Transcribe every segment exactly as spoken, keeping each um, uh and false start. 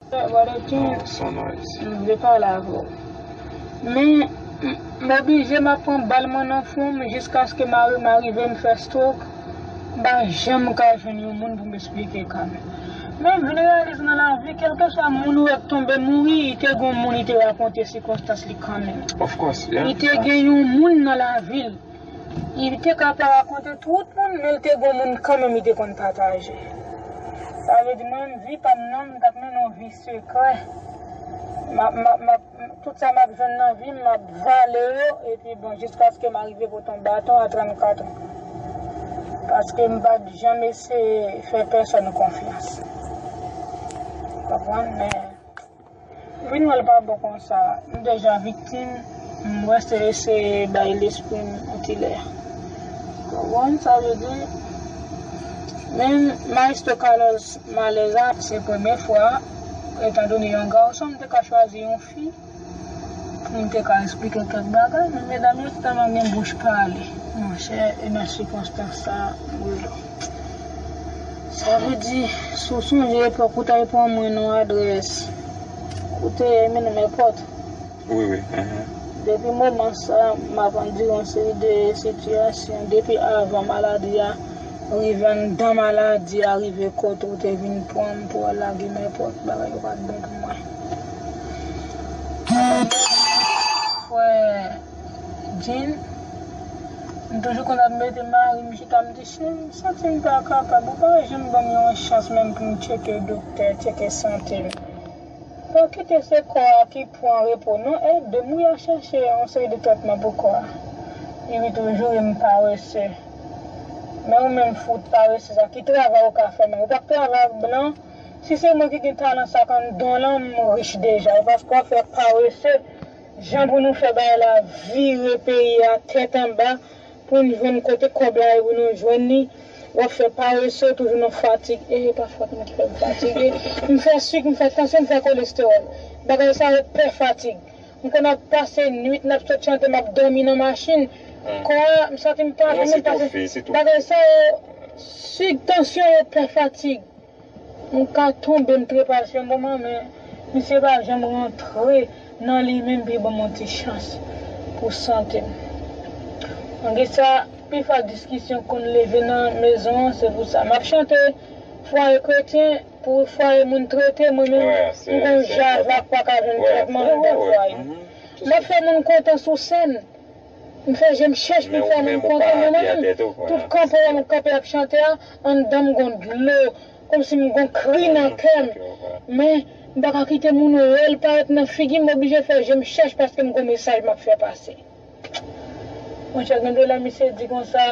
Brother King, m vle pale avè w. Men, m, m oblije m ap pran bal mwen nan fwon m jiskaske mari m arive m fè stroke. M pa janm ka jwenn yon moun pou m esplike kanmenm. Men, m vin reyalize nan lavi, kèlkeswa moun ou wè k tonbe mouri, li te gon moun li te rakonte sikonstans li kanmenm. Of course, yeah. Li te gen yon moun nan lavi l. Li te ka pa rakonte tout moun, men l te gon moun kanmenm li te konn pataje. Sa vle di mwen, vi pa m nan, m t ap mennen yon vi sekrè. M ap, m ap, m ap, tout sa m ap jwenn nan vi m, m ap vale yo, epi bon, jiskaske m arive pote yon baton a trannkat an. Paske m pa t janm eseye fè pèsòn konfyans. Konprann? Men, vin wè l pa bon konsa. M deja viktim, m rete eseye bay lespri m yon ti lè. Konprann sa vle di? Men Maestro Carlos Maleza, se premye fwa, etandone yon gason, m te ka chwazi yon fi pou m te ka esplike kèk bagay, men medam yo tèlman gen bouch pale. Monchè, e nan sikonstans sa, m rele w. Sa vle di, si w sonje epòk ou t al pran mwen nan adrès, ou te mennen m nenpòt. Wi, wi. Depi moman sa, m ap andire yon seri de sitiyasyon. Depi avan maladi a rive, anndan maladi a rive, kote ou te vin pran m pou al lage m nenpòt, bagay yo pa t bon pou mwen. Frè Jean, m toujou konn ap mete mari m chita, m di, "Cheri, m santi m pa kapab, ou pa janm ban m yon chans menm pou m tcheke doktè, tcheke sante m." Pa kite se kò a ki pran repo non, ede m wi a chèche yon seri de tretman pou kò a. Epi toujou e m parese. Men ou menm fout parese sa, ki travay ou ka fè menm? Ou pa k travay ak blan? Si se mwen ki gen talan sa k anndan w lan, m rich deja. E paske w ap fè parese, jan pou nou fè bagay la vire peyi a tèt anba, pou n jwenn kote kòb la ye pou nou jwenn li. W ap fè parese, toujou nan fatig. E pa fòt mwen ki fè m fatige. M fè sik, m fè tansyon, m fè kolestewòl. Bagay sa yo pè fatig. M konn ap pase nwit, n ap sot chante, m ap dòmi nan machin. Kò a, m santi m pa vle menm pase. Bagay sa yo, sik, tansyon yo pè fatig. M ka tonbe, m trepase yon moman, men misye pa janm rantre nan li menm pou l ban m yon ti chans pou sante m. Malgre sa, pifwa diskisyon konn leve nan mezon an, se pou sa. M ap chante fwaye kretyen pou fwaye moun trete, mwen menm, m gon java k pa ka jwenn trètman anndan fwaye. M ap fè moun kontan sou sèn. M fè je m chèch pou m fè moun kontan, men mwen menm, tout kanpe a m kanpe ap chante a, anndan m gon dlo, kòmsi m gon kri nan kè m. Men, m pa ka kite moun wè l parèt nan figi m, m oblije fè je m chèch paske m gon mesaj m ap fè pase. Monchè, gen de lè misye di konsa,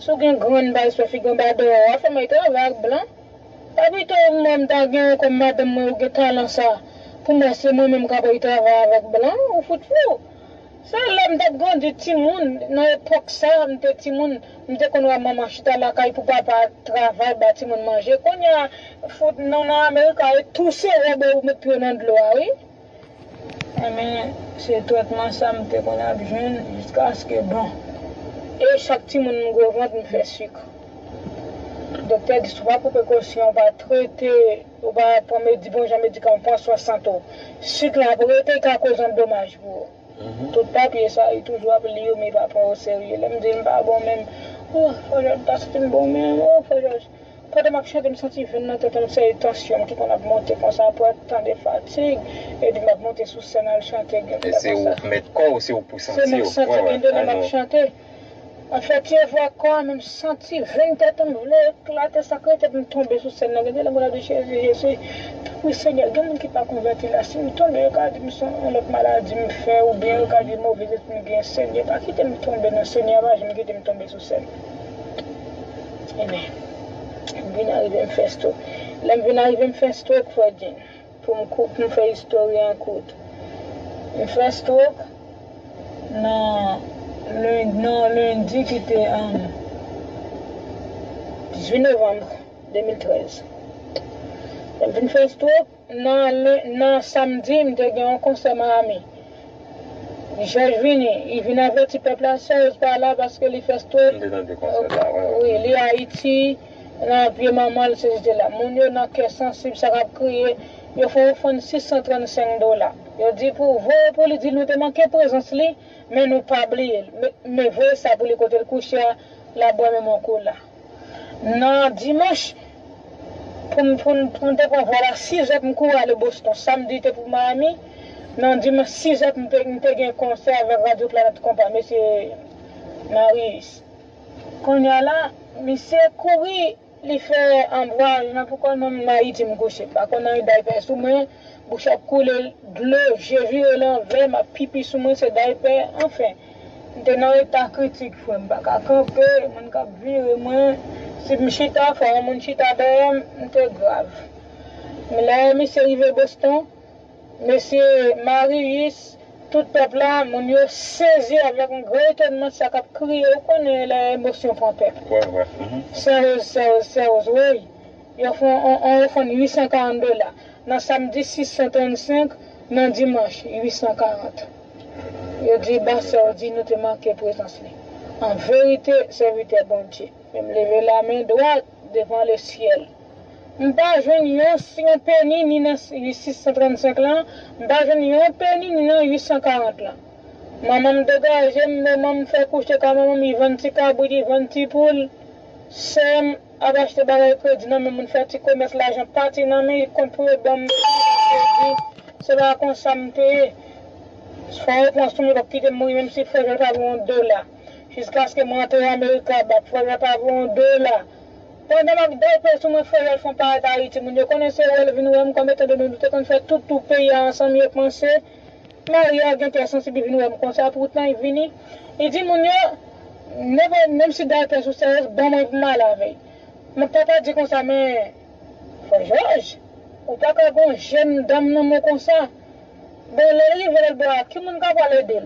si w gen grenn bay sou figi w anba dèyè w, a fè m al travay ak blan. Pa pito mwen m ta gen w kòm madanm mwen, ou gen talan sa, pou m wè se mwen menm k ap al travay avèk blan, ou fout fou. Se lè m t ap grandi timoun, nan epòk sa, m te timoun, m te konn wè manman chita lakay pou papa travay, ba timoun manje. Kounye a, fout nou nan Amerik a, e touse wè w, ou met pye w nan dlo a, wi. Enben, se tretman sa m te konn ap jwenn jiskaske, bon. E chak timoun m gwo vant, m fè sik. Doktè di, si w pa pran prekosyon, w pa trete, ou pa pran medi-, bon jan medikaman, w pran swen sante w, sik la ap rete, li ka koz yon domaj pou ou. Tout papye sa, li toujou ap li yo, men li pa pran yo serye. Lè m di l m pa bon menm, oh, Frè Jòj, m pa santi m bon menm, oh, Frè Jòj. Pandan m ap chante, m santi venn nan tèt mwen, se tansyon m ki konn ap monte konsa, apre tan de fatig, epi m ap monte sou sèn al chante, gen de lè konsa. E se ou k mèt kò w, se ou k pou santi w. Se mwen k santi, gen de lè m ap chante. M ap fè ti efò ak kò a, men m santi venn tèt mwen vle eklate, sa kreye tèt m tonbe sou sèn nan. Gen de lè m ap di, Jezi, Jezi, tanpri Senyè, gen moun ki pa konvèti la, si m tonbe, yo ka di m se yon lòt maladi m fè, oubyen yo ka di move lespri m gen, Senyè, pa kite m tonbe non, Senyè, pa janm kite m tonbe sou sèn. Enben, m vin arive m fè stroke. Lè m vin arive m fè stroke, frè Jean, pou m kou-, pou m fè istòri an kout. M fè stroke nan len-, nan lendi ki te, um, dizuit novanm de mil trèz. Lè m vin fè stroke, nan len-, nan samdi, m te gen yon konsè Miami. Jòj vini, li vin avèti pèp la, Serge pa la paske li fè stroke. M te tande konsè sa, wi, wi. Wi, li Ayiti, nan pye manman l, se jete la. Moun yo nan kè sansib, sa k ap kriye, Yo fè ofann sis san trannsenk dola. Yo di pou voye pou li, di nou te manke prezans li, men nou pa bliye l. Men, men voye sa pou li kote l kouche a, l ap bwè menm yon kola. Nan dimanch, pou m, pou m, pou m te pran vòl a sizè pou m kouri ale Boston. Samdi te pou Miami. Nan dimanch sizè pou m te, m te gen konsè avèk Radyo Planèt Konpa, mesye Marius. Kounye a la, misye kouri, li fè anbwaj nan pou kò l, menm Ayiti m kouche. M pa konn anyen daypè sou mwen, bouch ap koule dlo, je vire lanvè, m ap pipi sou mwen, se daypè, anfen. M te nan eta kritik, frè m, m pa ka kanpe, moun k ap vire mwen. Si m chita, fò yon moun chita dèyè m, m te grav. Men lè misye rive Boston, mesye Marius, tout pèp la, moun yo sezi avèk yon gran etònman, sa k ap kriye, ou konnen lè emosyon pran pèp. Wè, wè. Mhm. Sèyoz, sèyoz, sèyoz, wi. Yo fè yon, yon, yon ofann uit san karant dola. Nan samdi sis san trannsenk, nan dimanch uit san karant. Yo di, ba sè w di nou te manke prezans li. An verite, sèvitè Bondye. Men m leve lamen dwat devan lesyèl. M pa jwenn yon, yon peni ni nan uit san trannsenk lan, m pa jwenn yon peni ni nan uit san karant lan. Manman m degaje m, manman m fè kouche ka manman m, li vann ti kabrit, li vann ti poul. Sè m ap achte bagay kredi nan men moun, fè ti komès, lajan pati nan men, li kont pou yo ban m kredi. Se pa konsa m te ye. Fò yo pran sou mwen, yo p ap kite m mouri, menm si frè Jòl pa voye yon dola. Jiskaske mwen antre Amerika, ba frè Jòl pa voye yon dola. Pandan m ap daypè sou mwen, frè Jòl fè yon parèt Ayiti. Moun yo konnen se wè l vin wè m, kòm etan done nou te konn fè tout tou peyi a ansanm, yo panse Maria gen kè sansib, li vin wè m konsa, poutan li vini. Li di moun yo, nenpòt, menm si daypè sou sèyèz, ban mwen pou m ale avè l. Men papa di konsa, men, frè Jòj, ou pa ka gon jèn dam nan men konsa. Bon, lè l rive lòt bò a, ki moun k ap al ede l?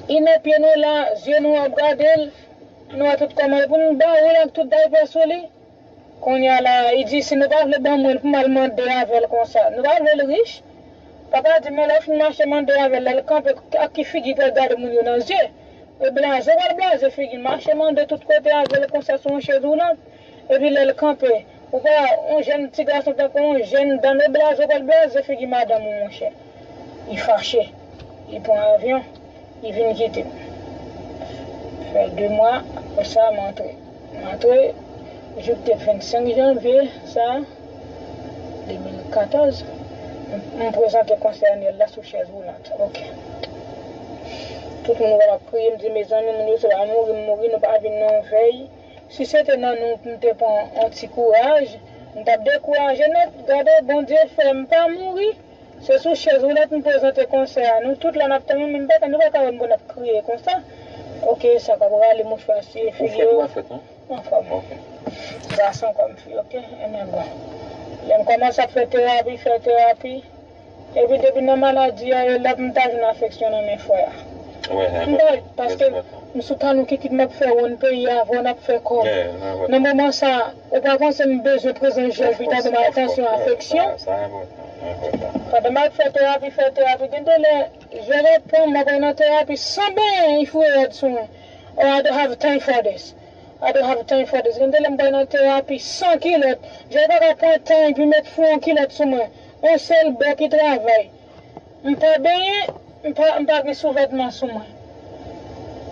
Li nan pye nou la, zye nou ap gade l, nou wè tout kòman l, pou n ba ou l ak tout daypè sou li. Kounye a la, li di, si nou pa vle ban mwen l pou m al mande avè l konsa, nou pa vle l rich? Papa di, men lè w fin mache mande avè l, lè l kanpe, ak ki figi l pral gade moun yo nan zye? E blaze w pral blaze figi l, mache mande tout kote avè l konsa sou yon chèz woulant. Epi lè l kanpe, ou pa, yon jèn ti gason tankou yon jèn dam, e blaze w pral blaze figi madanm ou, monchè. Li fache. Li pran avyon. Li vin kite m. Fè de mwa, apre sa, m antre. M antre, jou k te vennsenk janvye, sa, de mil katòz, m, m prezante konsè anyèl la sou chèz woulant. Ok. Tout moun wè m ap kriye, m di, mezanmi, moun yo, se pa mouri m mouri, nou pa vin nan yon vèy. Si se te nan nou, m te pran yon ti kouraj, m t ap dekouraje nèt. Gade, Bondye fè m pa mouri. Se sou chèz woulant m prezante konsè a. Nou tout la n ap tann, men m pa ka, nou pa ka wè m pou n ap kriye konsa. Ok, sa k ap rale mouchwa siye figi yo. Ou fèt, ou pa fèt, non? Anfòm. Ok. Gason kòm fi, ok? Ebyen bon. Lè m kòmanse ap fè terapi, fè terapi. Epi depi nan maladi a, e lòt m ta jwenn afeksyon nan men frè a. M pa, paske m sou talon kikit m ap fè wonn peyi a, avè w n ap fè kòb. Nan moman sa, ou pa panse m bezwen prezans Jòj pou ta ban m atansyon, afeksyon? Pandan m ap fè terapi, fè terapi, gen de lè, Jòj ap pran m, m ap nan terapi san benyen, li foure rad sou mwen. Oh, I don't have time for this. I don't have time for this. Gen de lè m pral nan terapi san kilòt. Jòj pa ka pran tan epi met fou yon kilòt sou mwen. Yon sèl bò ki travay. M pa benyen, m pa, m pa gen souvètman sou mwen.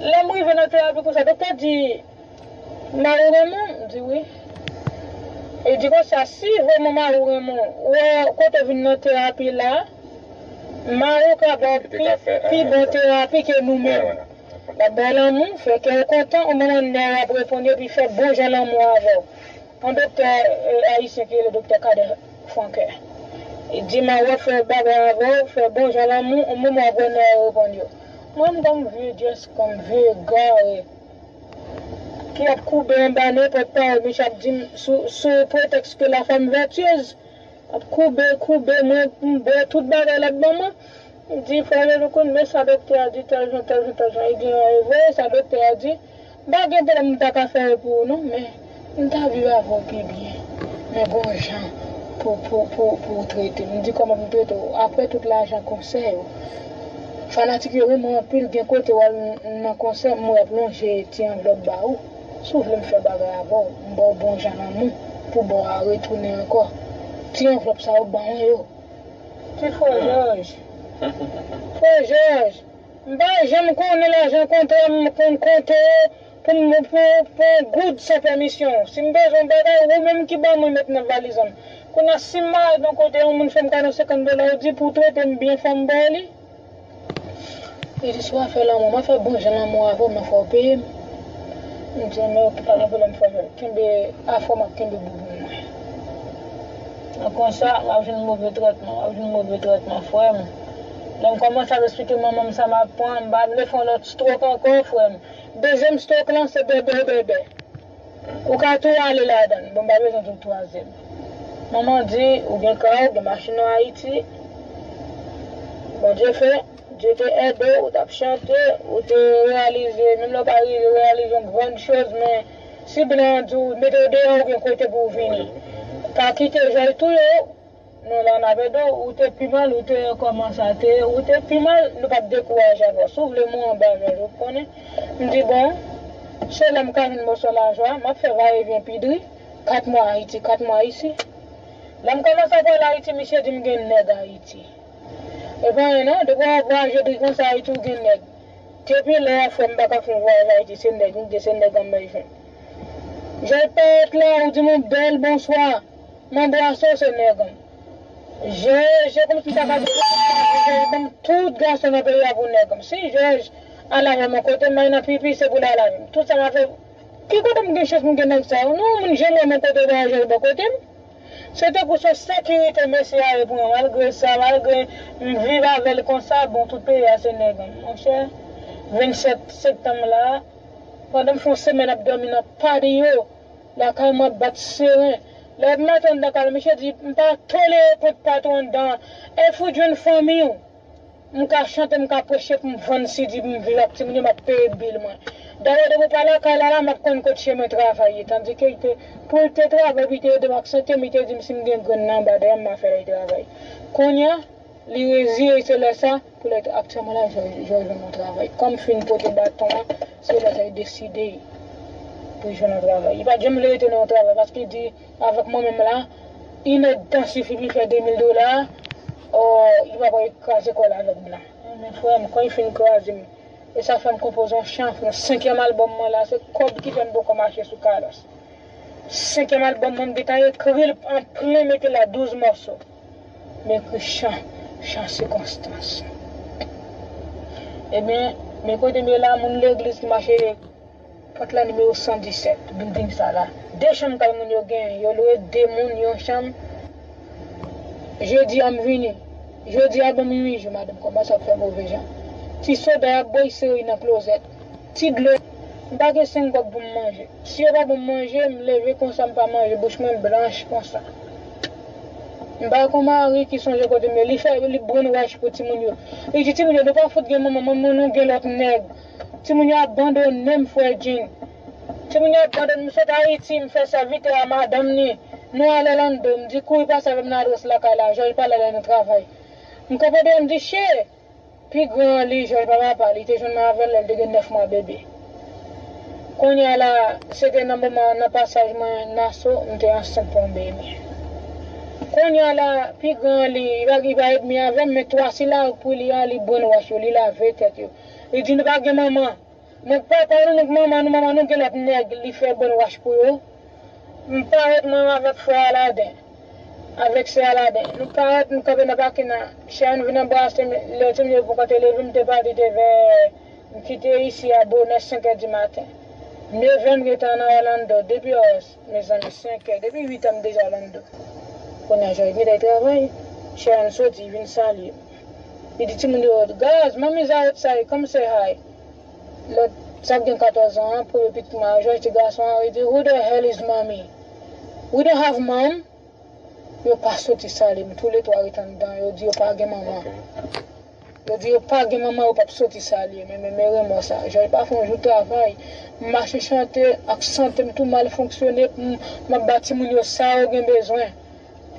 Lè m rive nan terapi konsa, doktè di, mari w renmen w? M di wi. Li di konsa, si vrèman mari w renmen w, ou wè kote w vin nan terapi la, mari w ka ba w pi, pi bon terapi ke nou menm. L ap ba w lanmou, fè kè w kontan, yon moman nèg ap reponn yo, epi fè bon jan lanmou avè w. Yon doktè, eh, ayisyen ki rele doktè Kader Franquer. Li di, mari w ap fè bagay avè w, fè bon jan lanmou, yon moman w ap wè nèg yo reponn yo. Mwen, m kòm vye dyès, kòm vye egare, ki ap koube anba nenpòt pawòl misye ap di m sou, sou pretèks ke la femme vertueuse. Ap koube, koube, mwen, m bwè tout bagay l ap ban mwen. M di, frè Jean-Louis, men sa doktè a di, tèl jan, tèl jan, tèl jan. Li di, e vre, sa doktè a di. M pa gen pwoblèm, m ta ka fè l pou ou, non, men m ta viv avè w pi byen. Men gon jan pou, pou, pou, pou w trete m. M di, kòman pou m trete w? Apre tout lajan konsè yo, fanatik yo renmen w anpil, gen kote w al nan konsè, m wè y ap lonje ti anvlòp ba ou. Si w vle m fè bagay avè w, m ba w bon jan lanmou pou ba w a retounen ankò. Ti anvlòp sa yo ban mwen yo. Frè Jòj. Frè Jòj. M pa janm konnen lajan kontra m konn konte pou m pou pou yon goud san pèmisyon. Si m bezwen yon bagay, ou menm ki ban mwen met nan valiz an. Kounye a, si m mare nan kote yon moun fè m kado senkant dola, ou di pou w trete m byen, fò m ba w li. Li di, si w ap fè lanmou, m ap fè bon jan lanmou avè w, men fò w peye m. M di, men oke, pa gen pwoblèm, frè Jòj. Kenbe afè w, m ap kenbe boubou mwen. Nan konsa, w ap jwenn move tretman, w ap jwenn move tretman, frè m. Lè m kòmanse ap eksplike manman m sa m ap pran, m pa vle fè yon lòt stroke ankò, frè m. Dezyèm stroke lan, se bèbè, bèbè. Ou ka tou ale ladan l. Bon, m pa bezwen tou twazyèm. Manman di, ou gen kay, ou gen machin an Ayiti. Bondye fè, Dye te ede w, ou t ap chante, ou te reyalize, menm lè w pa rive reyalize yon grann choz, men si blan an di w, mete w deyò, ou gen kote pou w vini. Pa kite Jòj touye w. Non, la n ap ede w, ou te pi mal, ou te kòmanse a te, ou te pi mal, nou p ap dekouraje avè w. Si w vle mouri anba Jòj, ou konnen. M di, bon, se la m ka jwenn mòso lajan, m ap fè vayevyen pi dri, kat mwa Ayiti, kat mwa isi. Lè m kòmanse ap al Ayiti, misye di m gen nèg Ayiti. E pa anyen non, depi w ap vwayaje dri konsa, Ayiti, ou gen nèg. Depi lè a, frè m, m pa ka fè yon vwayaj Ayiti, se nèg m gen, se nèg an m bezwen. Jòj parèt la, ou di m yon bèl bonswa. M anbrase w, se nèg an. Je, je kòmsi m ta ka di, Jòj ban m tout gason nan peyi a pou nèg an. Si Jòj al avè m yon kote, m al nan pipi, se pou l al avè m. Tout sa m ap fè, ki kote m gen chans pou m gen nèg sa yo? Non, moun janm wè m yon kote, pa Jòj bò kote m. Se tankou se yon sekirite mesye a ye pou mwen. Malgre sa, malgre m viv avè l konsa, bon, tout peyi a se nèg an. Monchè, vennsèt septanm la, pandan m fè yon semèn ap dòmi nan patio, lakay mwen ap bat seren. Lè m antre anndan kay la, misye di, m pa tolere kont patwon anndan. E fout jwenn fanmi w. M ka chante, m ka preche pou m vann si di pou m viv ak timoun yo, m ap peye bil mwen. Dayè, depi w pa lakay la, la, m ap konn kot chemen travay ye. Tandike l te, pou l te travay, pou l te ede m ak sante m, li te di m si m gen grenn nan anba dèyè m, m a fè l al travay. Kounye a, li reziye, se lè sa, pou lè aktyèlman la, Jòj, Jòj jwenn yon travay. Kòm m fin pote baton an, se lè sa li deside pou l jwenn yon travay. Li pa t janm vle rete nan yon travay, paske li di, avèk mwen menm la, inèdtan sifi pou l fè de mil dola, o, li pa pral kraze kò l avèk m la. Men frè m, kan li fin kraze m, e sa fè m konpoze yon chan, yon senkyèm albòm mwen la, se kòb ki fè m poko mache sou kalòs. Senkyèm albòm mwen, m gentan ekri l an plen, mete la douz mòso. M ekri chan, chan sikonstans. Ebyen, men kote m ye la, moun legliz ki mache pòt la nimewo san disèt, bilding sa la. De chanm kay moun yo genyen, yo lwe de moun yon chanm. Jedi a m vini. Jodi a ban m uit jou, madanm kòmanse ap fè move jan. Ti soda y ap bwè, y sere nan klozèt. Ti dlo, m pa gen senk kòb pou m manje. Si yo pa ban m manje, m leve konsa, m pa manje, bouch mwen blanch konsa. M pa kon mari ki sonje kote m ye. Li fè, li brainwash pou timoun yo. Li di timoun yo, nou pa fout gen manman, manman nou gen lòt nèg. Timoun yo abandone m, frè Jean. Timoun yo abandone m, m sot Ayiti, m fè sèvitè a madanm ni. Nou al Orlando, m di kouri pase avè m nan adrès lakay la, Jòj pral ale nan travay. M kanpe deyò, m di, che! Pi gran an li, Jòj pa papa, li te jwenn mwen avè l lè l te gen nèf mwa bebe. Kounye a la, se te nan moman, nan pasaj mwen Naso, m te ansent pou yon bebe. Kounye a la, pi gran an li, li pa, li pa edmi avè m, men twa sila pou li a, li brainwash yo, li lave tèt yo. Li di nou pa gen manman. Nèg papa nou, nèg manman nou, manman nou gen lòt nèg, li fè brainwash pou yo. M parèt mwen avèk frè Aladen, avèk sè Aladen. Nou parèt, nou kanpe nan pakin nan. Chè a nou vin anbrase m, lè timoun yo poko te leve, m te pati te vè, m kite isi a bonè senk è di maten. Neve m gentan nan Orlando, depi os, mezanmi, senk è, depi uit è m deja Orlando. Kounye a Jòj gentan travay, chè a nou soti, vin salye m. Li di timoun yo, guys, mommy's outside, come say hi. Lòt, sa k gen katòz an an, premye pitit mwen an, Jòj ti gason an, li di, who the hell is mommy? We don't have mom. Yo pa soti salye m, toulètwa ret anndan, yo di yo pa gen manman. Yo di yo pa gen manman, yo p ap soti salye m, men, men, men renmò sa. Jòj pa fè yon jou travay. M mache chante ak sante m tou mal fonksyone, m, m ap ba timoun yo sa yo gen bezwen.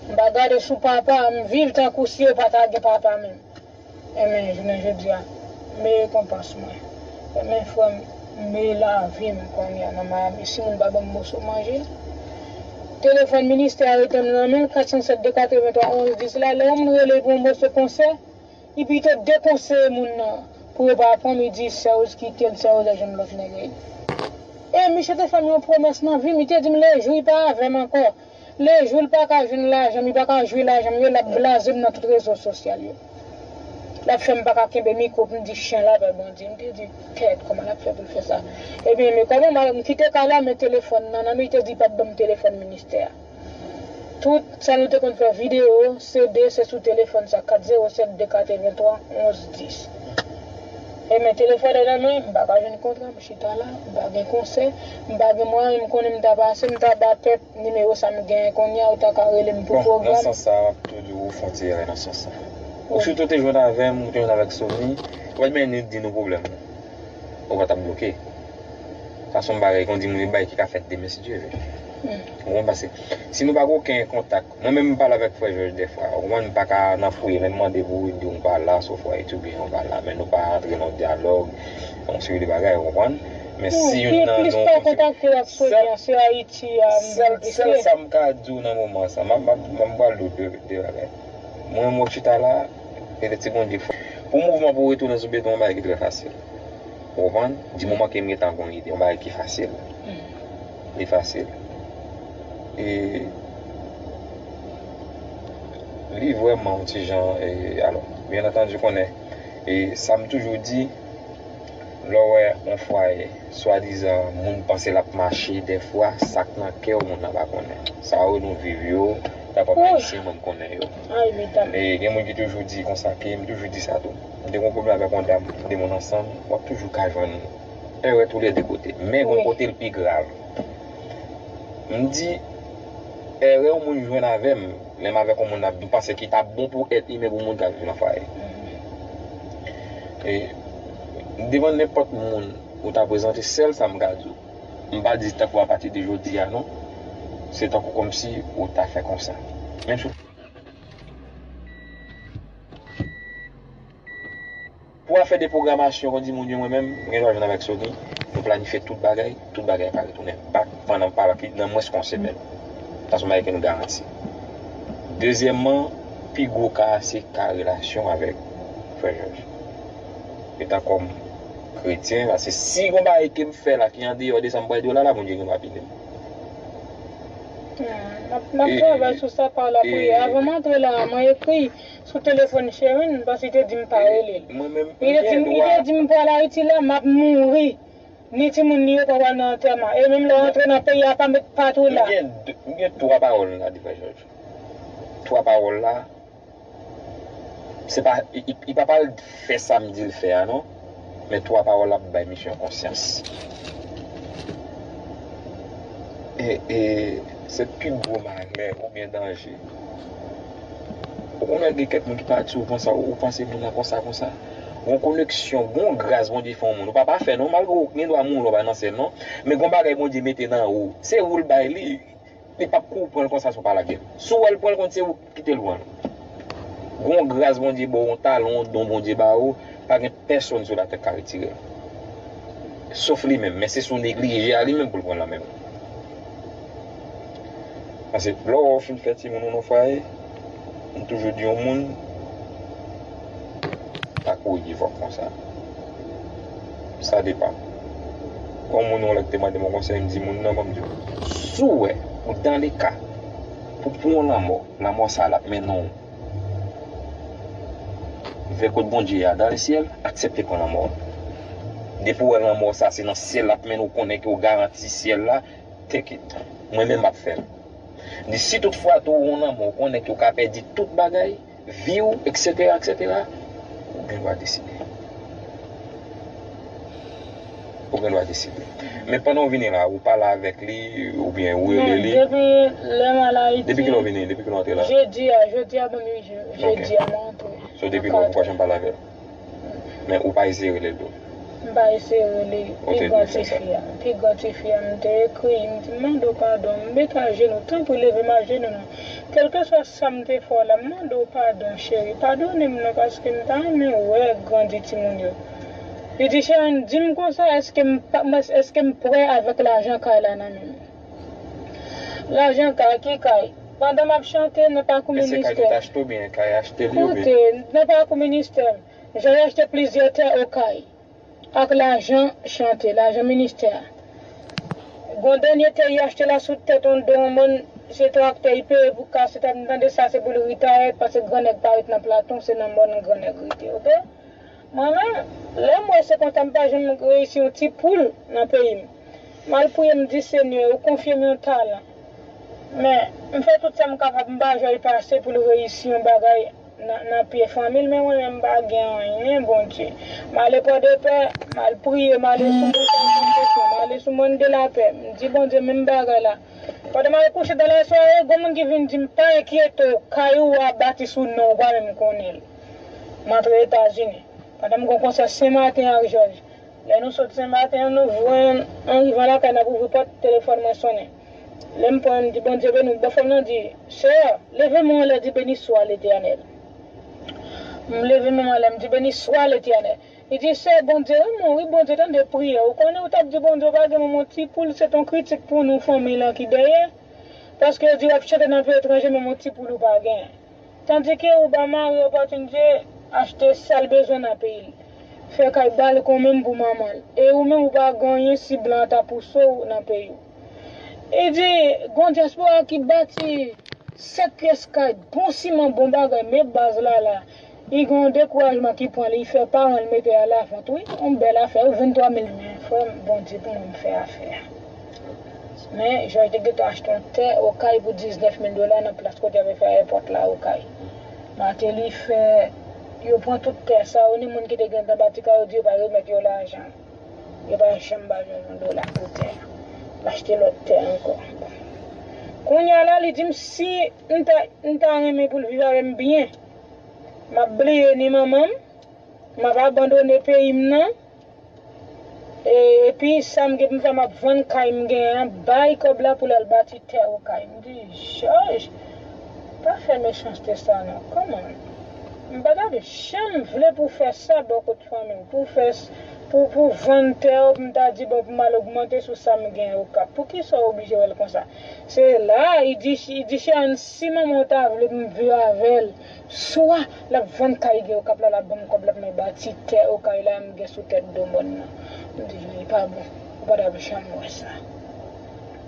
M pa gade sou papa, m viv tankou si yo pa ta gen papa menm. Enben, jounen jodi a, m rekonpans mwen. Enben, frè m, m lavi m kounye a nan Miami. Si moun pa ban m moso manje, Telefòn ministè a rete nan men l, kat san sèt de katreven twa onz dis la, lè yon moun rele pou yon moso konsè, li pito dekonseye moun nan pou yo pa pran l, li di Serge kite l, Serge al jwenn lòt nèg. E misye te fè m yon pwomès nan vi m, li te di m lejou li pa avè m ankò, lejou l pa ka jwenn lajan m, li pa ka jwi lajan m yo, l ap blaze m nan tout rezo sosyal yo. L ap fè m pa ka kenbe mikwo pou m di chen la pè Bondye. M te di, kèt, kòman l ap fè pou l fè sa? Ebyen, men kòman m, m kite kay la, men telefòn nan nan men, li te di l p ap ban m telefòn ministè a. Tout sa nou te konn fè videyo, C D, se sou telefòn sa, kat zewo sèt de katreven twa onz dis. E men telefòn nan nan men, m pa ka jwenn kontra, m chita la, m pa gen konsè, m pa gen mwayen, m konnen m ta pase, m ta ba pèp nimewo sa m genyen kounye a, ou ta ka rele m pou pwogram. Bon, nan sans sa, m ap tou di w ou fè yon ti erè nan sans sa. Ou sitou te jwenn avè m, ou te jwenn avèk Sony, ou pa t menm di nou pwoblèm ou. Ou pa t ap bloke. Sa se yon bagay, kon di moun, yon bagay ki ka fèt demen si Dye vle. Ou konprann? Paske si nou pa gen okenn kontak, mwen menm m pale avèk frè Jòj dèfwa, ou konprann, m pa ka nan fouye, lè m mande pou ou, li di w m pa la, sofwa etidyan, ou pa la, men nou pa antre nan dyalòg, yon seri de bagay, ou konprann? Men si youn nan nou kontakte w ak Sony an, se Ayiti a m vizite. Sèl sa m ka di w nan moman sa, m ap, m ap, m ap pral di w de, de bagay. Mwen, mwen chita la, e de ti Bondye fò. Pou mouvman pou retounen sou beton, yon bagay ki trè fasil. Ou konprann? Di moman ke m gentan gon ide, yon bagay ki fasil. Li fasil. E li vrèman yon ti jan, e, alò, byen antandi, konnen, e sa m toujou di, lè w wè yon fwaye, swadizan, moun panse l ap mache, dèfwa, sa k nan kè w, moun nan pa konnen. Sa yo nou viv yo, ta pèp ayisyen, mwen m konnen yo. E gen moun ki toujou di konsa, ke m toujou di sa tou. M te gen yon pwoblèm avèk yon dam, de moun ansanm, w ap toujou ka jwenn erè toulède kote. Men gen yon kote l pi grav. M di, erè yon moun jwenn avè m, lè m avèk yon moun ap, m panse ki t ap bon pou èt imen pou moun k ap viv nan fwaye. E, devan nenpòt moun ou ta prezante, sèl sa m ka di w, m pa di tankou apati de jodi a non, se tankou kòmsi ou ta fè konsa. Menm si Pou afè de pwogramasyon, kon di moun yo, mwen menm, m gen dwa jwenn avèk Sony, nou planifye tout bagay, tout bagay ka retounen back pandan pa nan mwens ke yon semèn. Sa se yon bagay ke nou garanti. Dezyèmman, pi gwo ka a se ka relasyon avèk frè Jòj. Etan kòm kretyen, paske si gon bagay ke m fè la ki andeyò de sa m pral di w la, la, Bondye gen dwa pini m. Hmm, m ap, m ap travay sou sa pa lapriyè. Avan m antre la, mwen ekri sou telefòn Sherine, paske li te di m pa rele l. Li te di m, li te di m pral Ayiti la, m ap mouri. Ni timoun li yo pa pral nan antèman. E menm lè w antre nan peyi a, pa met pat ou la. M gen de, m gen twa pawòl m ka di frè Jòj. Twa pawòl la, se pa, li, li, li pa pral fè sa m di l fè a non. Men twa pawòl la ap bay misye yon konsyans. E, e se pi gwo malè oubyen danje. Ou konnen gen kèk moun ki pati, ou panse, ou panse moun nan konsa, konsa. Gon koneksyon, gon gras Bondye fè yon moun. Ou pa pafè non, malgre ou gen dwa mouri, ou pa nan syèl non. Men gon bagay Bondye mete nan ou. Se ou l bay li. Li p ap kou pran l konsa si w pa lage l. Si w wè l pran l kont se ou ki kite l pran l. Gon gras Bondye ba w, yon talon, yon don Bondye ba ou, pa gen pèsonn sou latè k ka retire l. Sof li menm, men se si w neglije a li menm pou l pran l nan men w. Paske lè w wè w fin fè timoun ou nan fwaye, m toujou di yon moun, pa kouri vòk konsa. Sa depann. Gon moun yon lè ki te mande m yon konsèy, m di moun nan, ban m di w, si w wè ou dans le cas pou pran yon lanmò, lanmò sa l ap mennen w vè kot Bondye a, dans le ciel, aksepte pran lanmò. Depi w wè lanmò sa se nan syèl l ap mennen w, konnen ke w garanti syèl la, take it. Mwen menm m ap fè l. M di si tout fwa tou ou nan lanmò, ou konnen ke w ka pèdi tout bagay, vi w, eksetera, eksetera, ou gen dwa deside. Ou gen dwa deside. Men pandan w vini la, ou pale avèk li, oubyen ou rele li. Depi lè m al Ayiti. Depi kilè w vini? Depi kilè w antre la? Jedi a, jedi a ban m uit jou. Ok. Jedi a mwen antre. So depi lè ou poko janm pale avè l? Men ou pa eseye rele l tou? M pa eseye rele l. Pi gran tifi a, pi gran tifi a, m te ekri, m di, m mande w padon, m met ajenou, tanpri leve m ajenou non. Kèlkeswa sa m te fè w la, m mande w padon, cheri, padone m non, paske m ta renmen wè grandi timoun yo. Li di, Sherine, di m konsa, èske m pa, èske m prè avèk lajan kay la nan men m? Lajan kay, ki kay? Pandan m ap chante nan pakou ministè. E se kay ou t achte oubyen kay achte li oubyen? Koute, nan pakou ministè, Jòj achte plizyè tè Okay ak lajan chante, lajan ministè a. Gon dènye tè y achte la sou tèt yon do yon mòn, se traktè y peye pou kase tèt, m tande sa se pou l retire, paske gran nèg pa ret nan Platon, se nan mòn gran nèg rete, oke? Mwen menm, lè m wè se konsa m pa janm reyisi yon ti poul nan peyi m. M al priye, m di, Senyè, ou konfye m yon talan. Men, m fè tout sa m kapab, m pa jwenn pase pou l reyisi yon bagay nan, nan pye fanmi l, men mwen menm m pa gen anyen, Bondye. M ale Pòdepè, m al priye, m ale sou Montay Santosyon, m ale sou Mòn de Lapè. M di, Bondye, menm bagay la. Pandan m al kouche dan lasware, gon moun ki vin di m, pa enkyete w, kay ou a bati sou non w, ou pa menm konnen l. M antre Etazini. Pandan m gon konsè Senmaten ak Jòj. Lè nou sot Senmaten an, nou jwenn, an rivan lakay, n ap ouvri pòt, telefòn mwen sonnen. Lè m pran, m di, Bondye beni w. Bòfrè m nan di, Sè, leve men w anlè, di, Beni swa Letènèl. M leve men m anlè, m di, Beni swa Letènèl. Li di, Sè, Bondye renmen w, wi, Bondye tande priyè w. Ou konnen, ou t ap di Bondye w pa gen menm yon ti poul, se t yon kritik pou nou, fanmi lan ki dèyè. Paske yo di w ap chante nan peyi etranje, menm yon ti poul ou pa gen. Tandike ou ba mari w opòtinite achte sa l bezwen nan peyi l. Fè kay balkon menm pou manman l. E ou menm ou pa gen anyen si blan an ta pouse w nan peyi w. E di, gon dyaspora ki bati sèt pyès kay, bon siman, bon bagay, men baz la la. Li gen yon dekourajman ki pran li, li fè paran l mete a lavant, wi. Yon bèl afè, wi, venntwa mil men, frè m, Bondye pou mwen m fè afè a. Men, Jòj te gentan achte yon tè Okay pou diznèf mil dola nan plas kote y ap fè ayewopò la Okay. Martelly fè, yo pran tout tè sa yo, ni moun ki te gentan bati kay yo di yo pa remèt yo lajan. Yo pa janm ba Jòj yon dola pou tè a. L achte lòt tè ankò. Kounye a la, li di m si m ta, m ta renmen pou l viv avè m byen, m ap bliye ni manman m, m ap abandone peyi m nan. E, epi sa m gen pou m fè, m ap vann kay m genyen an, bay kòb la pou l al bati tè Okay. M di, Jòj, pa fè mechanste sa non. Kòman? M pa t ap janm vle pou w fè sa bò kot fanmi w, pou w fè s-, pou, pou w vann tè w, pou m ta di, bon, pou m al ogmante sou sa m genyen Okap. Poukisa w oblije wè l konsa? Se la, li di, li di, Cheyenne, si manman w ta vle pou m viv avè l, swa l ap vann kay gen Okap la, l ap ban m kòb la pou mwen bati tè Okay la m gen sou tèt do mòn nan. M di, li pa bon. Ou pa t ap janm wè sa.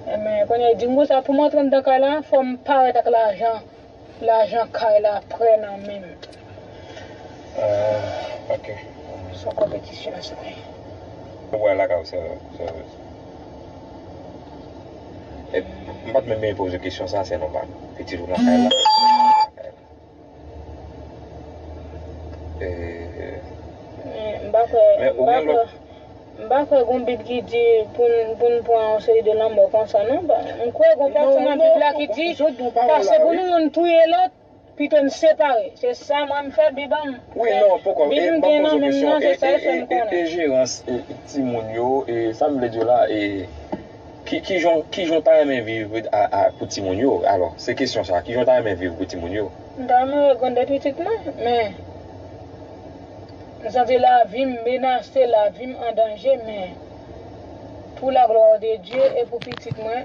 Enben, kounye a, li di m konsa, pou m antre anndan kay la, fò m parèt ak lajan, lajan kay la prè nan men m. Ah, ok. Se yon konpetisyon sa ye. Ou wè lakay ou, sè, sè. E, m pa t menm bezwen poze kesyon sa, sè non pa m. Pitit ou nan kay la. E, men m pa kwè, men m ou pa gen kwè, lòt m pa kwè gon Bib ki di pou n, pou n pran yon seri de lanmò konsa, non. M kwè gon pati nan Bib la ki di, pase pou nou youn touye lòt, pito n separe. Se sa mwen m fè Bib an m. Wi, non, poko. Bib m gen nan men m nan, se sa l fè m konnen. E, e, e, e jerans, e, timoun yo, e, sa m vle di w la, e, ki, ki jan, ki jan w ta renmen viv a, a, pou timoun yo? Alò, se kesyon sa, ki jan w ta renmen viv pou timoun yo? M ta renmen wè grann de pitit mwen, men m santi lavi m menase, lavi m an danje, men pou la glwa de Dye e pou pitit mwen,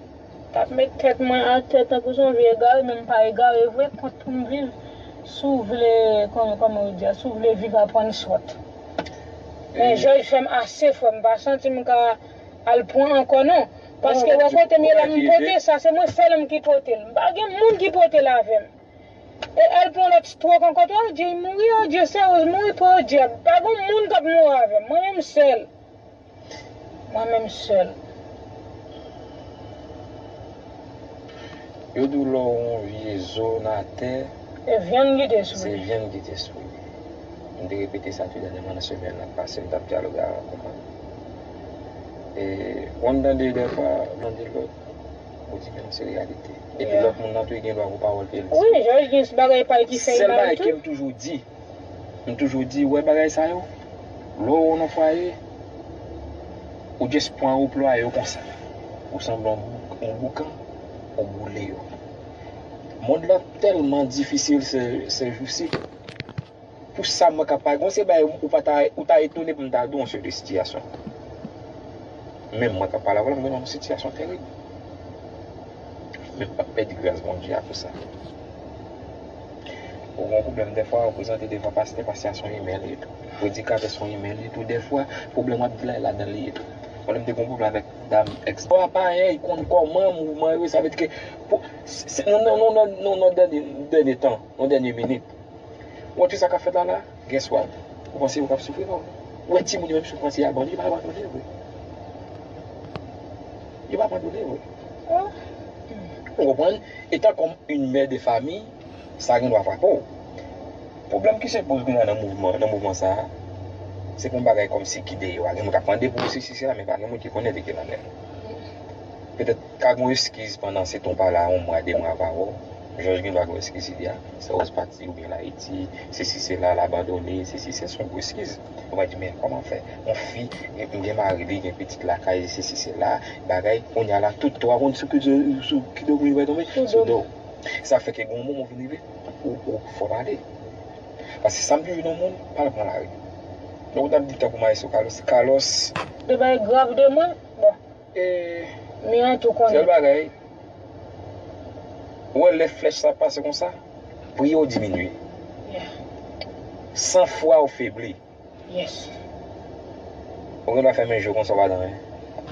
t ap met tèt mwen atè tankou se yon vye egare, men m pa egare vre, kont pou m viv. Si w vle, kòman, kòman yo di a, si w vle viv, aprann sòt. Men Jòj fè m ase, frè m, m pa santi m ka al pran ankò non. Paske wè kote m ye la, m pote sa, se mwen sèl m ki pote l. M pa gen moun ki pote l avè m. E al pran lòt strok ankò, o Dye, mouri, o Dye, seryoz, mouri pou o dyab. Pa gen moun k ap mouri avè m, mwen menm sèl. Mwen menm sèl. Yo di w lè w yon vye zo nan tè, e vyann ki te sou li. Se vyann ki te sou li. M te repete sa tou dènyèman nan semèn nan pase, m t ap dyaloge avè yon konprann. E, ou konn tande dèfwa, mande lòt, ou di men se reyalite. Epi lòt moun nan tou gen dwa gon pawòl ke l di. Wi, Jòj gen bagay pa l ki fè l mal tou. Sèl bagay ke m toujou di, M toujou di, ou wè bagay sa yo? Lè w nan fwaye, ou just pran, ou plwaye yo konsa. Ou sanble yon bou-, yon boukan, ou boule yo. Mond lan tèlman difisil se, se jousi. Pou sa mwen ka pale, gon se bagay ou pa ta, ou ta etone pou m ta di w yon seri de sitiyasyon. Menm mwen k ap pale avè w la, m gen yon sitiyasyon terib. Yo p ap pèdi gras Bondye akoz sa. Ou gen pwoblèm dèfwa, ou prezante devan pastè, pastè a se yon imen li ye tou. Predikatè se yon imen li ye tou dèfwa, pwoblèm w ap di la, e ladan l li ye tou. Mwen menm te gen yon pwoblèm avèk dam èks. Ou pa payen, li konn kòman mouvman yo ye, sa vle di ke pou, se, se, nan, nan, nan, nan, nan dènye, dènye tan, nan dènye minit. Ou wè tout sa k ap fèt la la, guess what? Ou panse yo p ap soufri non? Ou wè timoun yo menm si w panse y abandone, yo p abandone vre. Yo p abandone vre. Ou konprann? Etan kòm yon mè de famiy, sa gen dwa frape w. Pwoblèm ki se poze kounye a nan mouvman, nan mouvman sa a, se pou yon bagay kòmsi ki dèyè w a. Gen moun k ap mande pou yo sesi sela, men pa gen moun ki konnen de ki l anlè. Petèt ka gen yon eskiz pandan se ton pa la, yon mwa, de mwa pa wè w. Jòj gen dwa gen yon eskiz li a. Sa w pati oubyen l Ayiti, sesi sela, l abandone, sesi se yon gwo eskiz. Ou va di, men kòman fè? Yon fi, m gen mari li, gen pitit lakay, sesi sela, bagay, kounye a la, tout twa moun sou ki, sou ki do moun yo va tonbe? Sou do. Sa fè ke gen yon moman ou vin rive, ou, ou fò pale. Paske sa m toujou di yon moun, pa al pran lari. Donk, ou t ap di tankou Maestro Carlos. Carlos. De bagay grav de mwen, bon. E, mi an tou konnen. Sèl bagay, ou wè lè flèch sa pase konsa, priye w diminye. Yeah. San fwa ou febli. Yes. Ou gen dwa fèmen je w konsa, ou pa dan anyen.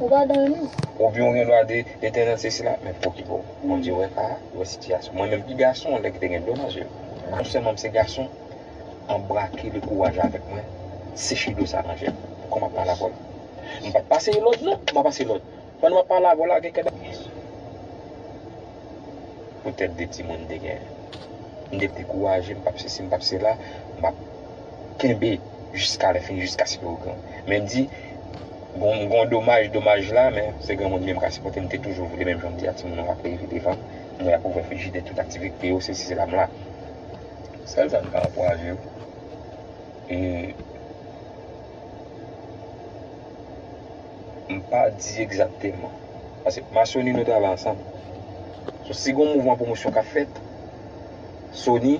Ou pa dan anyen non. Oubyen ou gen dwa de, Letènèl se sila, men pokipe w. Bondye wè ka, li wè sitiyasyon. Mwen menm ki gason, lè ki te gen dlo nan je m. Non sèlman m se gason, anbrake le kouraj avèk mwen, seche dlo sa nan je m. Kòman m ap pale avè w? M pa t pase lòd non, m pa pase lòd. Pandan m ap pale avè w la, gen kèk poutèt de timoun m te gen. M te dekouraje, m p ap sesi, m p ap sela, m ap kenbe jiska lè fini, jiskaske yo gran. Men m di, gon, gon domaj, domaj la, men se granmoun li menm ka sipòte, m te toujou vle, menm jan m di a, timoun yo ap leve devan m, m wè y ap ouvè frijidè, tout aktivite yo, sesi sela, m la. Sèl sa m ka ankouraje yo. E m pa di egzakteman. Paske m a Sony nou travay ansanm. So, si gon mouvman pwomosyon k ap fèt, Sony,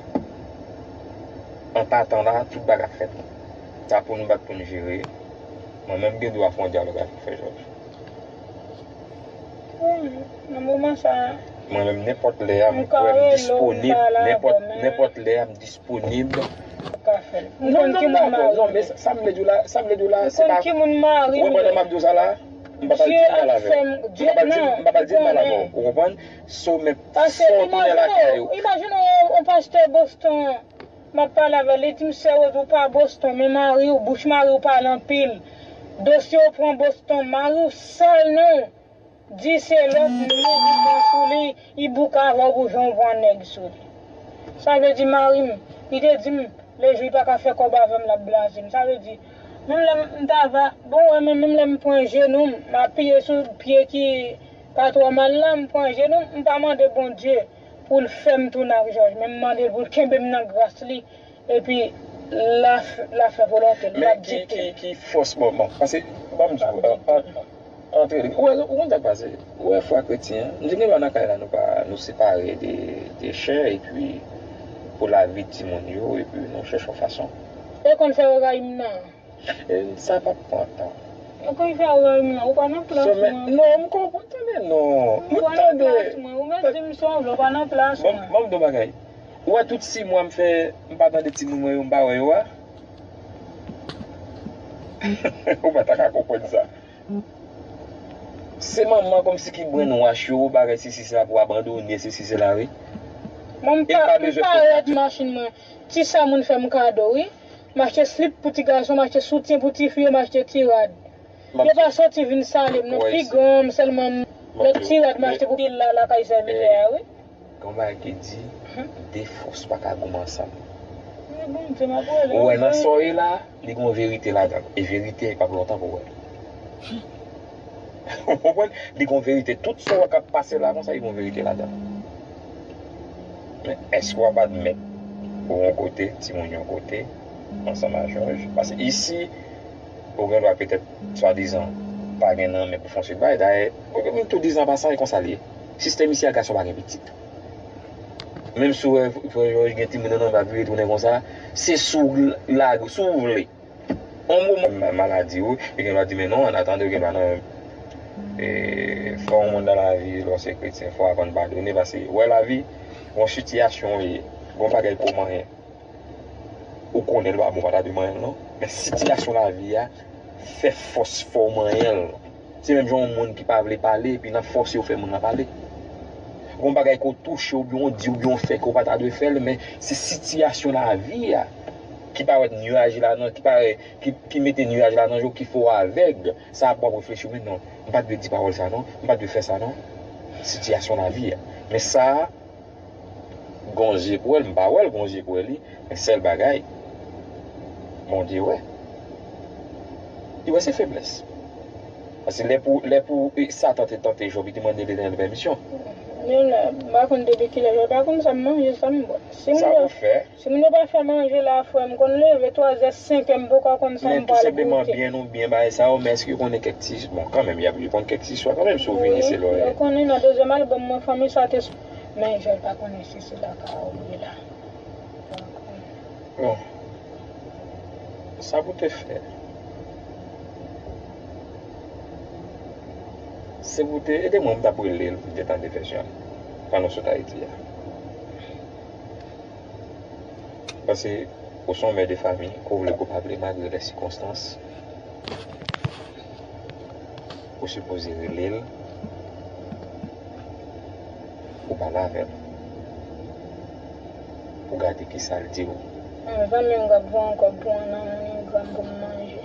an patan la, tout bagay ap fèt. Sa pou nou bat pou nou jere. Mwen menm gen dwa fè yon dyalòg avèk Frè Jòj. Wi, nan moman sa a. Mwen menm, nenpòt lè a, m kwè m disponib, nenpòt, nenpòt lè a, m disponib. Ou ka fè l. M konn ki moun mari m ye. Non, men sa, sa m vle di w la, sa m vle di w la, se pa, m konn ki moun mari m ye. Ou konprann sa m ap di w sa la? M pa pral di mal avè w. M pa pral di, m pa pral di mal avè w. Ou konprann? So, men, so, tounen lakay ou. Imajine w, yon pastè Boston, m ap pale avè l, li di m, "Sè Rose, ou pa Boston, men mari w, bouch mari w pale anpil. Dosye w pran Boston, mari w sal non." Di se lòt nèg li pran sou li, li bouke avè w pou jan w pran nèg sou li. Sa vle di mari m, li te di m, lejou li pa ka fè kòb avè m, l ap blaze m. Sa vle di, menm lè m ta va, bon, wè, men menm lè m pran jenou m, m apiye sou pye ki pa twò mal la, m pran jenou m, m pa mande Bondye pou l fè m tounen ak Jòj, men m mande l pou l kenbe m nan gras li, epi l a, l a fè volonte l, l ap dikte. Men ki, ki, ki fòs, bon, bon, paske, ban m di w, an, an, antre, ou wè, ou konn sa k pase, ou wè fwa kretyen an, m di gen dwa nan kay la, nou pa, nou separe de, de chè, epi pou lavi timoun yo, epi nou chèche yon fason. E konn fè yo rayi m nan. E sa p ap pran tan. Ou konn fè w rayi m nan, ou pa nan plas mwen. Non, m konprann, tande non. M tande. Ou pa nan plas mwen, ou mèt di m sa w vle, ou pa nan plas mwen. Bon, ban m di w bagay. Ou wè tout sis mwa m fè, m pa tande timoun mwen yo, m pa wè yo a? Ou pa ta ka konprann sa. Se manman kòmsi ki brainwash yo, bagay sesi sela pou abandone, sesi sela, wi. Mwen m pa, m pa rèd machin mwen. Ti sa moun fè m kado, wi. M achte slip pou ti gason, m achte soutyen pou ti fi yo, m achte ti rad. Yo pa soti vin sale m non, pi gran m sèlman m, lòt ti rad m achte pou pil la lakay sèvitè a, wi. Gen yon bagay ki di, de fòs pa ka goumen ansanm. Ou wè nan sa w ye la, li gen yon verite ladan l. E verite a, li p ap lontan pou w wè l. Ou konprann? Li gen yon verite. Tout sa w wè k ap pase la konsa, li gen yon verite ladan l. Men èske w ap admèt ou yon kote, timoun yon kote, ansanm a Jòj? Paske isi, ou gen dwa petèt, swadizan, pa gen nan men pou fè yon seri de bagay. Dayè, m tou di an pasan, e konsa l ye. Sistèm isi a, gason pa gen pitit. Menm si w wè frè Jòj gen timoun nan men l ap vire tounen konsa, se si w lage, si w vle. Yon moman maladi, wi, yo gen dwa di, men non, an atandan, yo gen dwa nan E, fò yon moun nan lavi, lè w se kretyen, fò w aprann padone, paske, wè, lavi, yon sitiyasyon w ye, yon bagay pou w manyen. Ou konnen l pa bon, pa ta dwe manyen l, non. Men sitiyasyon lavi a fè fòs fè w manyen l. Se menm jan yon moun ki pa vle pale, epi nan fòse yo fè moun nan pale. Gon bagay ke w touche, oubyen w di, oubyen w fè, ke w pa ta dwe fè l, men se sitiyasyon lavi a ki parèt nyaj la nan, ki parèt, ki, ki mete nyaj la nan je w, ki fè w avèg. Sa ap w ap reflechi, men non, m pa t dwe di pawòl sa non, m pa t dwe fè sa non. Sitiyasyon lavi a. Men sa a, gon je pou wè l, m pa wè l gon je pou wè li, men sèl bagay, Bondye wè. Li wè se feblès. Paske lè pou, lè pou, e, Satan te tante Jòb, li te mande Letènèl pèmisyon. Men la, m pa konn depi kilè, m pa konn sa m manje, sa m bwè. Si m Sa bwè, pou fè. Si moun yo pa fè manje la, frè, m konn leve twazè, senkè, m poko konn sa Men m tou pral senpleman goute. Byen nou byen bagay sa yo, men èske yo konnen kèk ti, bon, kanmenm, y ap, yo konn kèk ti istwa kanmenm, si w vini, Wi, se lè w yo konnen nan dezyèm albòm mwen, fanmi sa te s-, men Jòl pa konnen si se la ka ou ye la. Bon, sa pou te fè, se pou te ede mwen, m t ap rele l pou te tande vèsyon an, pandan w sot Ayiti a. Paske ou se yon mè de fanmi, ke w vle ke w pa vle, malgre lè sikonstans, ou sipoze rele l, ou pale avè l, pou gade kisa l di w. Mezanmi, m ap voye yon kòb pou yon nan MoneyGram pou m manje.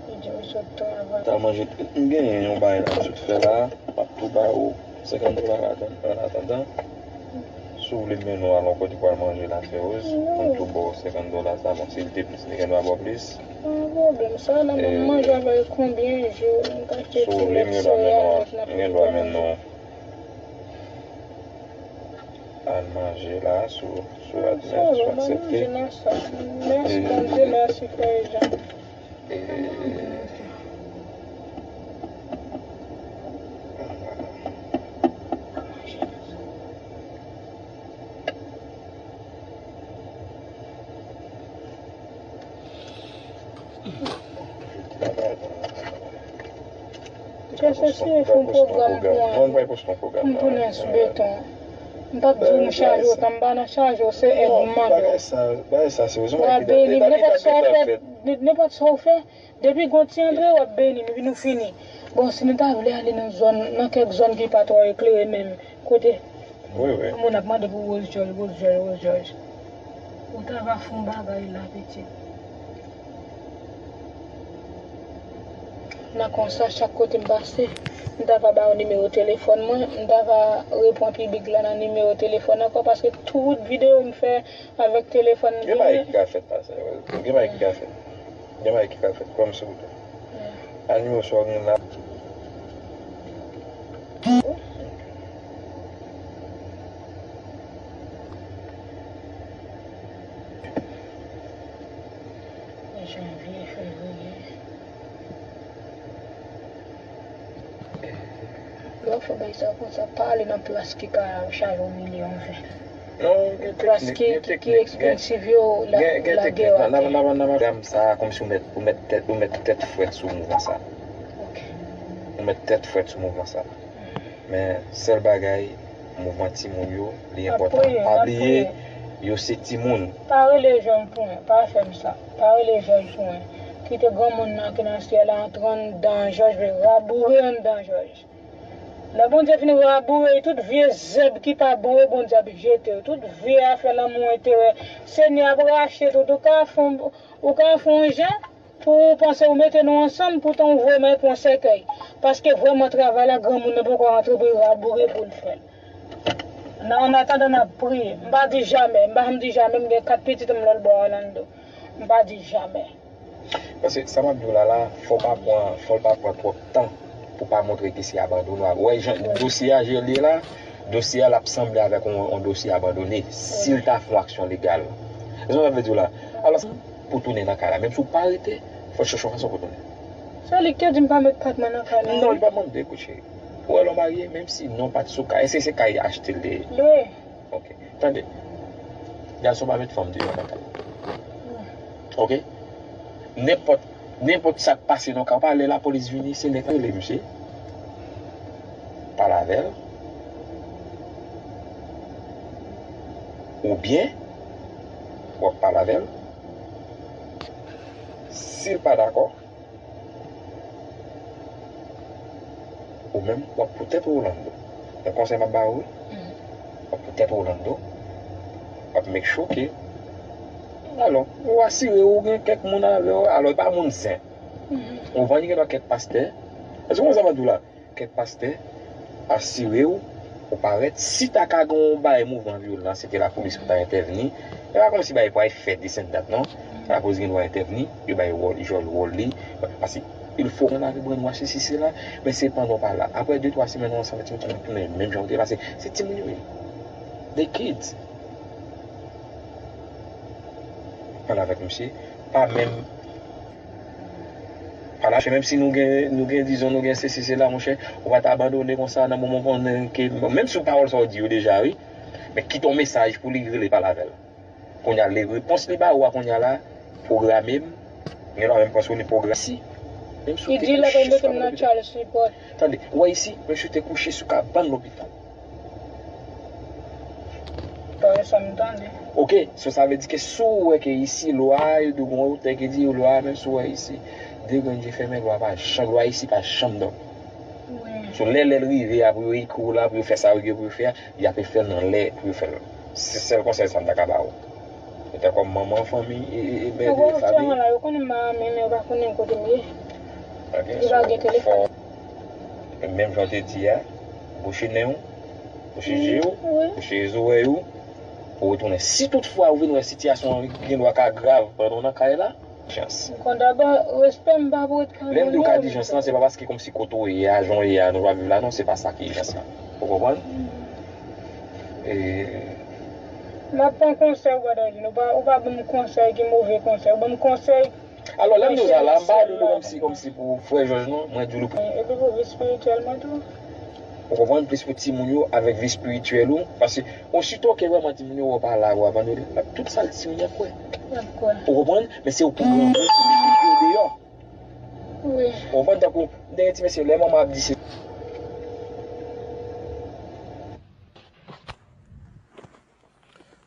Li di m sot travay. Ta manje, m genyen yon bagay la m sot fè la. M ap tou ba ou senkant dola ladan, an atandan. Si w vle m mennen w al yon kote pou al manje la, Feroz, pou m tou ba w senkant dola sa, bon, si l te plis, li gen dwa ba w plis. Pa gen pwoblèm. Sa la, m ap manje avè l konbyen jou, m ka achte ti lèt soya avèk nan. M gen dwa mennen w al manje la, si w, si w admèt, si w aksepte. Mèsi, Bondye, mèsi, frè Jean. E, Kè se si fè yon pwogram pou mwen. Mwen, mwen poste yon pwogram. M tounen sou beton. M p ap di w m chaje w, tan m pa nan chaje w, se èd m mande w. Bagay sa, bagay sa, se yon bagay ki date, e bagay ki date, fèt. Nenpòt sa w fè, depi gon ti antre, w ap beni m, epi nou fini. Bon, si nou ta vle ale nan zòn, nan kèk zòn ki pa twò eklere menm, kote Wi, wi. Moun ap mande pou Rose George, Rose George, Rose George. Ou ta va fè yon bagay la, pitit. Nan konsa, chak kote m pase, m ta va ba w nimewo telefòn mwen, m ta va repran piblik la nan nimewo telefòn ankò, paske tout videyo m fè avèk telefòn m Gen bagay genyen. Ki ka fèt la, sa, gen bagay ki ka fèt. Gen bagay ki ka fèt, kwè m silvouplè. Al nimewo sa w gen la. Janvye, fevriye. Lè w fè bagay sa konsa, pa ale nan plas ki ka chaje w milyon ven. Non, gen teknik, gen teknik, gen, gen teknik. Plas ki, ki, ki ekspansiv yo, la, gen, gen lagè teknik. Nan, nan, nan, nan, nan, nan sa, kòmsi w mèt, ou mèt tèt, ou mèt tèt frèt sou mouvman sa. Ok. Ou mèt tèt frèt sou mouvman sa. Men, sèl bagay, mouvman timoun yo, li enpòtan. Pa bliye, yo se timoun. Pa rele jèn pou mwen, pa fè m sa. Pa rele jèn pou mwen. Kite granmoun nan ki nan syèl la antre anndan jòj, vle raboure anndan jòj. Lè Bondye fin raboure, tout vye zèb ki pa bon yo, Bondye ap jete yo. Tout vye afè lanmou enterè, Senyè ap rache tout. Ou ka fè yon, ou ka fè yon jan pou ou panse ou mete nou ansanm, poutan ou voye m al pran sèkèy. Paske vrèman travay la, granmoun nan poko rantre pou l raboure pou l fè l. Nan, an atandan, n ap priye. M pa di jamè, m pa janm di jamè, m gen kat pitit m lòt bò Orlando. M pa di jamè. Paske sa m ap di w la la, fò w pa pran, fò l pa pran twòp tan pou w pa montre ke se abandone w ap. Ou wè jan dosye a, jan l ye la, dosye a l ap sanble avèk yon, yon dosye abandone, si l ta fè yon aksyon legal. Ou konprann sa m vle di w la? Alò, pou w tounen nan kay la, menm si w pa rete, fò w chèche yon fason pou w tounen. Se li ki te di m pa met pat mwen nan kay la. Non, li pa mande, kout cheri. Ou wè lè w marye, menm si non pa t sou kay, èske se kay achte l te ye? Lwe. Ok. Tande. Gason pa met fanm deyò nan kay. Ok? Nenpòt Nenpòt sa k pase nan ka pa, lè lapolis vini, se nèg la rele misye, pale avè l, oubyen w ap pale avè l. Si l pa dakò, ou menm, w ap poutèt ou Orlando. Yon konsèy m ap ba ou, wi. W ap poutèt ou Orlando. W ap make sure ke, alò, ou asire w gen kèk moun avè w, alò, e pa moun zen. Ou konprann, gen dwa kèk pastè. Èske w konn sa m ap di w la? Kèk pastè, asire w, ou parèt. Si ta ka gen yon bagay mouvman vyolan, se te lapolis ki ta entèvni. E pa kòmsi bagay pral fèt, this and that, non. Lapolis gen dwa entèvni, yo bay wòl, jwe wòl li. Paske il faut qu'on arrive à voir ceci, cela. Men se pandan w pa la. Apre de, twa semèn, ou ansanm, ti moun tounen menm jan ou te ye. Paske se timoun yo ye. The kids. Pale avèk misye. Pa menm pa lache, menm si nou gen, nou gen, dizon, nou gen sesi, sela, monchè, ou pa ta abandone konsa nan moman w konnen ke, menm si pawòl sa w di yo deja, wi, men kite yon mesaj pou li rele pale avè l. Kounye a, le repons li ba ou a kounye a la, pwograme m, gen lwa menm panse w li pwograme. Si, menm si w te kouche sou kaba. Tande, ou wè isi, menm si w te kouche sou kabann lopital. Parèy sa m tande. Ok, so sa vle di ke si w wè ke isi lwa, yo di w gon otè ki di lwa, menm si w wè isi, de grenn je fèmen, lwa pa janm, lwa isi pa janm dòmi. Wi. So lè, lè l rive a pou yo ekri w la, pou yo fè sa yo gen pou yo fè a, y ape fè l nan lè pou yo fè l. Se sèl konsèy sa m ta ka ba ou. Petèt kòm manman fanmi, e, e, e, mè de fanmi. Yo konnen m pa renmen, men yo pa konnen kote m ye. Ok, so, fò, menm jan w te di a, bouche nen w, bouche je w, bouche zorèy ou, pou w retounen. Si toutfwa ou vin wè sitiyasyon an gen dwa ka grav pandan w nan kay la, chans. Konn dabò, respè m pa pou ret. Lè m di w ka di ijans lan, se pa paske kòmsi kote w ye a, jan w ye a, nou pa viv la, non, se pa sa ki ijans lan. Ou konprann? E m ap pran konsèy ou, brother Lin. Ou pa, ou pa ban m konsèy ki move konsèy. Ou ban m konsèy. Alò, lè m di w sa la, m pa di w li kòmsi, kòmsi pou frè Jòj, non. Mwen di w li pou. Epi pou vi espirityèl mwen tou. Ou konprann? Plis pou timoun yo avèk vi espirityèl ou. Paske osito ke vrèman timoun yo wè w pa la, w abandone, tout sa l di yo, y ap kwè. Y ap kwè. Ou konprann? Men se ou pou granmoun pou mete yo deyò. Wi. Ou konprann? Tankou, m te gen ti mesye, lè manman ap di se.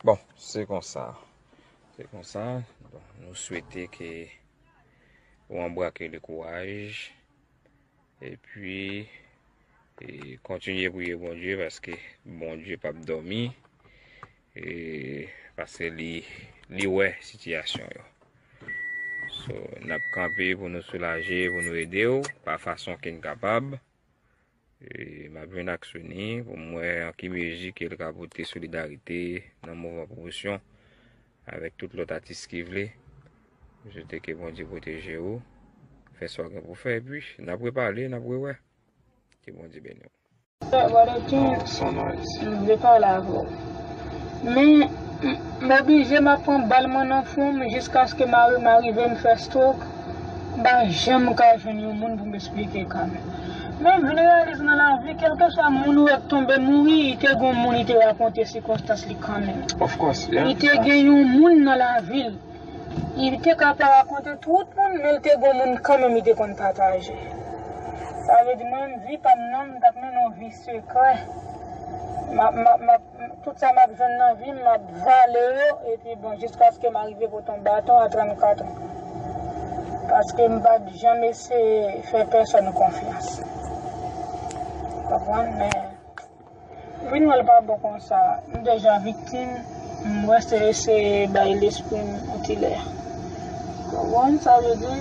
Bon, se konsa. Se konsa. Bon, nou swete ke ou anbrake le kouraj. Epi, e, kontinye priye Bondye, paske Bondye p ap dòmi. E, paske li, li wè sitiyasyon yo. So, n ap kanpe pou nou soulaje, pou nou ede w, pa fason ke n kapab. E, m ap jwenn ak Sony pou m wè an ki mezi ke l ka pote solidarite nan mouvman pwomosyon avèk tout lòt atis ki vle. M swete ke Bondye pwoteje w, fè sa w gen pou fè, epi n ap repale, n ap rewè. Ke Bondye beni w. Brother King, m vle pale avè w. Men, m, m oblije, m ap pran bal mwen nan fwon m jiskaske mari m arive m fè stroke. M pa janm ka jwenn yon moun pou m esplike ka m. Men m vin reyalize nan lavi, kèlkeswa moun ou wè k tonbe mouri, li te gon moun li te rakonte sikonstans li kanmenm. Of course, yeah. Li te gen yon moun nan lavi l. Li te ka pa rakonte tout moun, men l te gon moun kanmenm li te konn pataje. Sa vle di mwen, vi pa m nan, m t ap mennen yon vi sekrè. M ap, m ap, m ap, tout sa m ap jwenn nan vi m, m ap vale yo, epi bon, jiskaske m arive pote yon baton a trannkat an. Paske m pa t janm eseye fè pèsòn konfyans. Konprann? Men, vin wè l pa bon konsa. M deja viktim, m wè se eseye bay lespri m yon ti lè. Konprann sa vle di?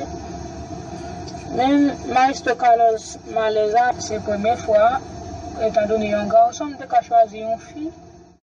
Men Maestro Carlos Malèza, se premye fwa, etandone yon gason, m te ka chwazi yon fi.